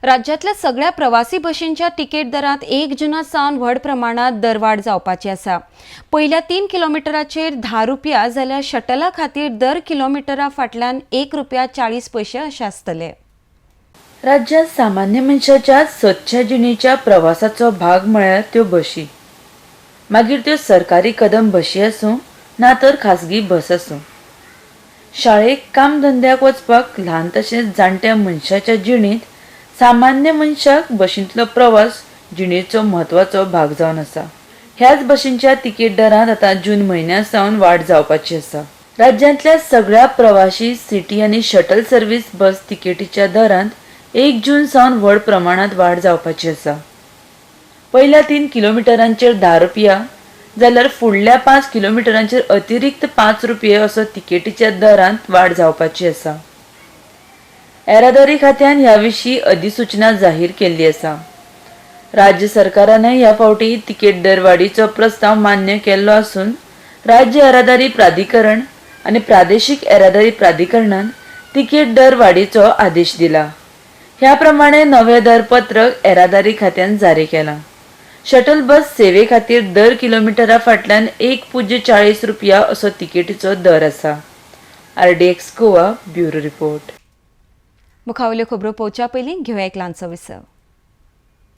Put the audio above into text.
राज्यांतल्या सगळ्या प्रवासी बशींच्या तिकेट दरांत 1 जुना सावन व्हड प्रमाणात दरवाड जावपाची आसा. पयल्या 3 किलोमिटराचेर 10 रुपया जाल्यार शटला खातीर दर किलोमिटरा फाटल्यान 1 रुपया 40 पयशे अशें आसतले. राज्यांत सामान्य मनशाच्या सदच्या जिणेच्या प्रवासाचो भाग म्हळ्यार त्यो बशी. मागीर त्यो सरकारी कदम बशी आसूं ना तर खाजगी बस आसूं. शाळेक काम धंद्याक वचपाक ल्हान तशेंच जाणट्या मनशाच्या जिणेंत सामान्य मनशाक बशींतलो प्रवास जिणेचो म्हत्वाचो भाग जावन आसा. ह्याच बशींच्या तिकेट दरांत आतां जून म्हयन्या सावन वाड जावपाची आसा. राज्यांतल्या सगळ्या प्रवाशी सिटी आनी शटल सर्व्हिस बस तिकेटीच्या दरांत 1 जून सावन व्हड प्रमाणांत वाड जावपाची आसा. पयल्या 3 किलोमिटरांचेर 10 रुपया जाल्यार फुडल्या 5 किलोमिटरांचेर अतिरिक्त 5 रुपये असो तिकेटीच्या दरांत वाड जावपाची आसा. येरादारी खात्यान ह्या विशीं अधिसूचना जाहीर केल्ली आसा. राज्य सरकारानय ह्या फावटी तिकेट दरवाडीचो प्रस्ताव मान्य केल्लो आसून राज्य येरादारी प्राधिकरण आनी प्रादेशीक येरादारी प्राधिकरणान तिकेट दर वाडीचो आदेश दिला. ह्या प्रमाणे नवे दरपत्रक येरादारी खात्यान जारी केलां. शटल बस सेवे खातीर दर किलोमिटरा फाटल्यान 1.40 रुपया असो तिकेटीचो दर आसा. RDX Goa bureau report. मुखावयल्यो खबरो पळोवच्या पयलीं घेवया एक ल्हानसो विसव.